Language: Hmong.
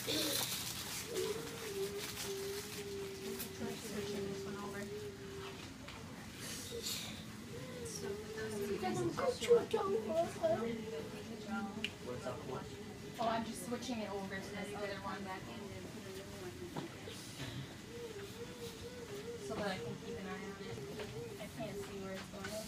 Switching this one over. So for those of you guys, it's just your left hand. Oh, I'm just switching it over to this other one. So that I can keep an eye on it. I can't see where it's going.